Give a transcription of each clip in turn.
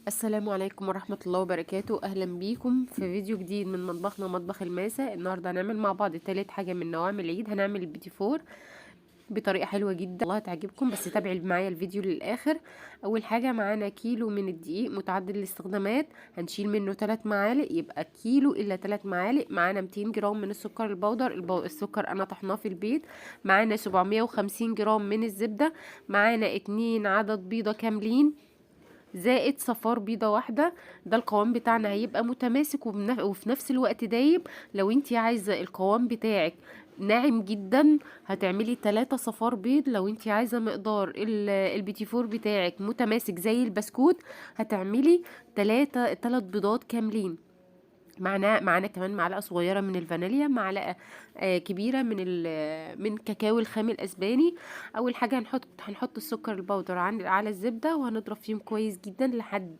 السلام عليكم ورحمة الله وبركاته. أهلا بيكم في فيديو جديد من مطبخنا مطبخ الماسة. النهاردة هنعمل مع بعض تالت حاجة من نوامل العيد، هنعمل البيتيفور بطريقة حلوة جدا الله هتعجبكم، بس تابعي معايا الفيديو للآخر. أول حاجة معانا كيلو من الدقيق متعدد الاستخدامات، هنشيل منه 3 معالق، يبقى كيلو إلا 3 معالق. معانا 200 جرام من السكر البودر، السكر أنا طحناه في البيت. معانا 750 جرام من الزبدة، معانا 2 عدد بيضة كاملين زائد صفار بيضة واحدة. ده القوام بتاعنا هيبقى متماسك وفي نفس الوقت دايب. لو انتي عايزة القوام بتاعك ناعم جدا هتعملي 3 صفار بيض. لو انتي عايزة مقدار البيتيفور بتاعك متماسك زي البسكوت هتعملي 3 بيضات كاملين. معانا كمان معلقة صغيرة من الفانيليا، معلقة كبيرة من كاكاو الخام الأسباني. أول حاجة هنحط السكر البودر على الزبدة، وهنضرب فيهم كويس جدا لحد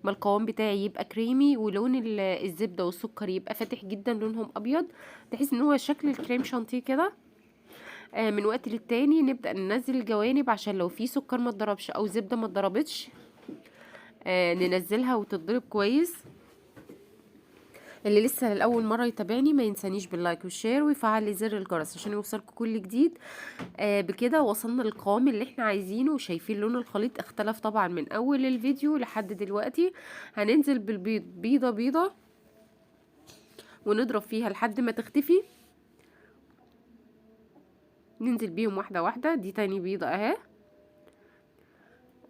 ما القوام بتاعي يبقى كريمي، ولون الزبدة والسكر يبقى فاتح جدا، لونهم أبيض، تحس إن هو شكل الكريم شانتيه كده. من وقت للتاني نبدأ ننزل الجوانب عشان لو في سكر ما اتضربش أو زبدة ما اتضربتش، ننزلها وتتضرب كويس. اللي لسه لأول مرة يتابعني ما ينسانيش بال like وال share ويفعل لي زر الجرس عشان يوصلكوا كل جديد. بكده وصلنا للقوام اللي احنا عايزينه، وشايفين لون الخليط اختلف طبعا من اول الفيديو لحد دلوقتي. هننزل بالبيض بيضة بيضة ونضرب فيها لحد ما تختفي، ننزل بيهم واحدة واحدة. دي تاني بيضة اهي.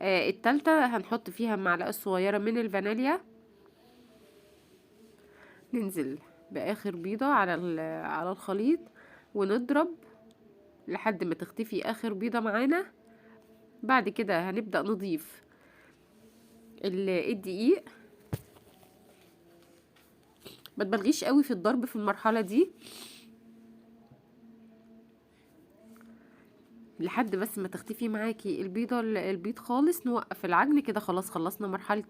التالتة هنحط فيها معلقة صغيرة من الفانيليا، ننزل بآخر بيضة على الخليط ونضرب لحد ما تختفي آخر بيضة معانا. بعد كده هنبدأ نضيف الدقيق. ما تبالغيش قوي في الضرب في المرحلة دي، لحد بس ما تختفي معاكي البيض خالص. نوقف العجن كده، خلاص خلصنا مرحلة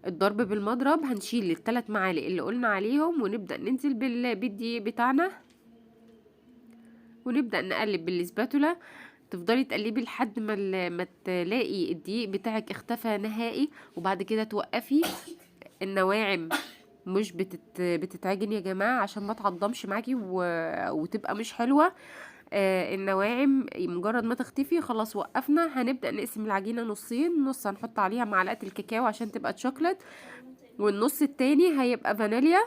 الضرب بالمضرب. هنشيل الثلاث معالق اللي قلنا عليهم ونبدأ ننزل بالدقيق بتاعنا، ونبدأ نقلب بالسباتولا. تفضلي تقلبي لحد ما تلاقي الدقيق بتاعك اختفى نهائي، وبعد كده توقفي. النواعم مش بتتعجن يا جماعة عشان ما تعضمش معاكي وتبقى مش حلوة. النواعم مجرد ما تختفي خلاص وقفنا. هنبدأ نقسم العجينة نصين، نص هنحط عليها معلقة الكاكاو عشان تبقى تشوكلت، والنص التاني هيبقى فانيليا.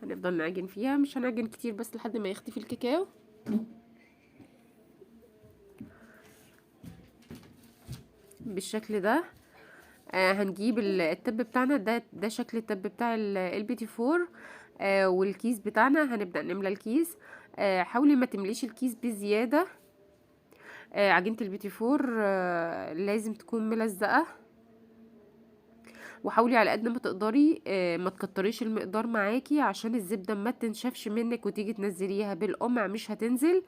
هنفضل نعجن فيها، مش هنعجن كتير بس لحد ما يختفي الكاكاو. بالشكل ده. هنجيب التب بتاعنا ده شكل التب بتاع البيتي فور. والكيس بتاعنا هنبدأ نملى الكيس. حاولي ما تمليش الكيس بزيادة. عجينة البيتي فور لازم تكون ملزقة، وحاولي على قد ما تقدري ما تكتريش المقدار معاكي عشان الزبدة ما تنشفش منك وتيجي تنزليها بالقمع مش هتنزل.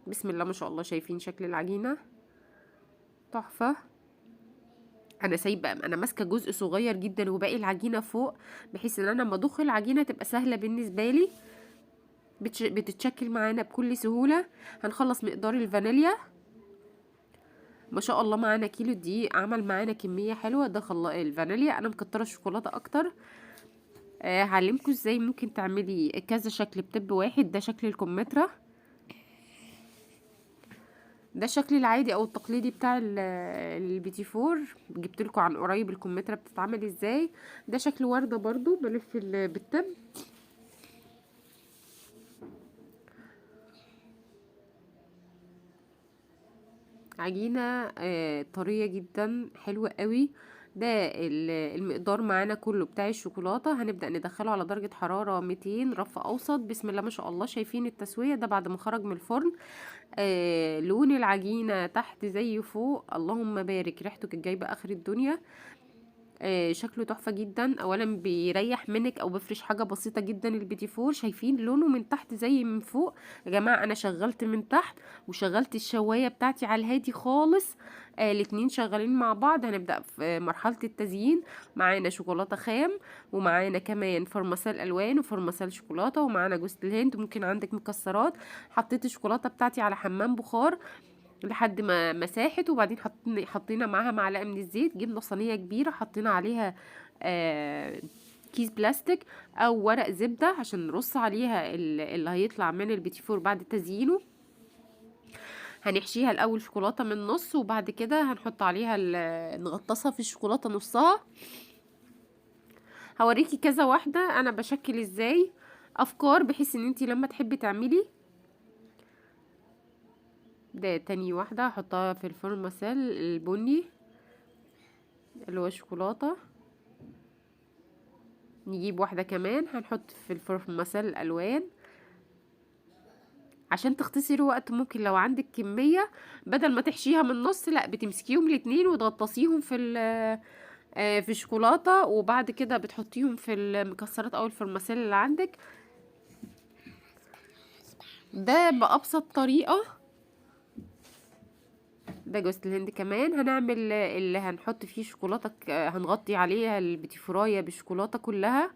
بسم الله ما شاء الله، شايفين شكل العجينة تحفة. انا سايبه، انا ماسكه جزء صغير جدا وباقي العجينة فوق، بحيث ان انا لما ادخل العجينة تبقى سهلة بالنسبة لي، بتتشكل معانا بكل سهولة. هنخلص مقدار الفانيليا. ما شاء الله معانا كيلو دقيق عمل معانا كمية حلوة. ده الفانيليا، انا مكتره الشوكولاتة اكتر. هعلمكم ازاي ممكن تعملي كذا شكل بتب واحد. ده شكل الكمثرى، ده الشكل العادي او التقليدي بتاع البيتي فور، جبت لكم عن قريب الكمثرى بتتعمل ازاي. ده شكل ورده برضو بلف بالتب. عجينه طرية جدا حلوة قوي. ده المقدار معانا كله بتاع الشوكولاتة. هنبدا ندخله على درجه حرارة 200 رف اوسط. بسم الله ما شاء الله، شايفين التسوية ده بعد ما خرج من الفرن. لون العجينة تحت زي فوق، اللهم بارك، ريحته كانت جايبه اخر الدنيا. شكله تحفة جدا. اولا بيريح منك او بفرش حاجة بسيطة جدا البيتي فور. شايفين لونه من تحت زي من فوق يا جماعة. انا شغلت من تحت وشغلت الشوايه بتاعتي على الهادي خالص، الاتنين شغالين مع بعض. هنبدا في مرحلة التزيين. معانا شوكولاتة خام، ومعانا كمان فرمسال الوان وفرمسال شوكولاتة، ومعانا جوز الهند، ممكن عندك مكسرات. حطيت الشوكولاتة بتاعتي على حمام بخار لحد ما مساحت، وبعدين حطينا معاها معلقه من الزيت. جبنا صينية كبيرة حطينا عليها كيس بلاستيك او ورق زبدة عشان نرص عليها اللي هيطلع من البيتيفور بعد تزيينه. هنحشيها الاول شوكولاتة من النص، وبعد كده هنحط عليها نغطسها في الشوكولاتة نصها. هوريكي كذا واحدة انا بشكل ازاي افكار، بحيث ان انتي لما تحبي تعملي. ده تاني واحدة هحطها في الفرن مثال البني اللي هو الشوكولاتة. نجيب واحدة كمان هنحط في الفرن مثال الالوان عشان تختصري وقت. ممكن لو عندك كمية بدل ما تحشيها من النص، لا بتمسكيهم الاتنين وتغطسيهم في الشوكولاتة، وبعد كده بتحطيهم في المكسرات او الفرماسيل اللي عندك. ده بأبسط طريقة. ده جوز الهند كمان هنعمل اللي هنحط فيه شوكولاتة، هنغطي عليها البتيفورايه بالشوكولاتة كلها.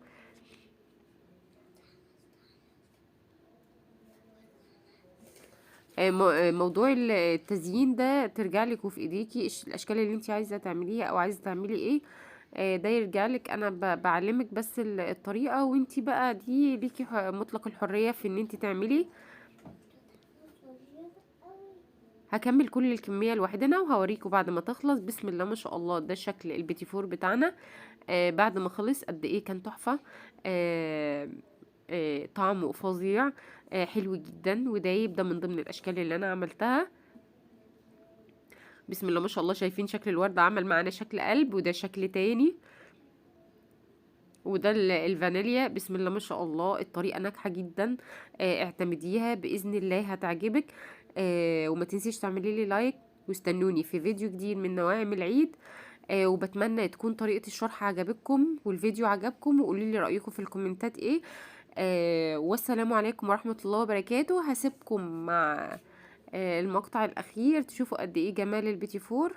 موضوع التزيين ده ترجع لك وفي ايديكي الاشكال اللي انت عايزه تعمليها او عايزه تعملي ايه، ده يرجع لك. انا بعلمك بس الطريقة، وانت بقى دي ليكي مطلق الحرية في ان انت تعملي. هكمل كل الكمية لوحدنا وهوريكم بعد ما تخلص. بسم الله ما شاء الله، ده شكل البيتيفور بتاعنا بعد ما خلص. قد ايه كان تحفة، طعمه فظيع، حلو جدا ودايب. ده من ضمن الاشكال اللي انا عملتها. بسم الله ما شاء الله، شايفين شكل الورد عمل معانا شكل قلب، وده شكل تاني، وده الفانيليا. بسم الله ما شاء الله، الطريقة ناجحة جدا، اعتمديها بإذن الله هتعجبك. وما تنسيش تعملي لي like، واستنوني في فيديو جديد من نواعم العيد. وبتمنى تكون طريقة الشرح عجبتكم والفيديو عجبكم، وقولي لي رأيكم في الكومنتات ايه. والسلام عليكم ورحمة الله وبركاته. هسيبكم مع المقطع الأخير تشوفوا قد ايه جمال البيتي فور.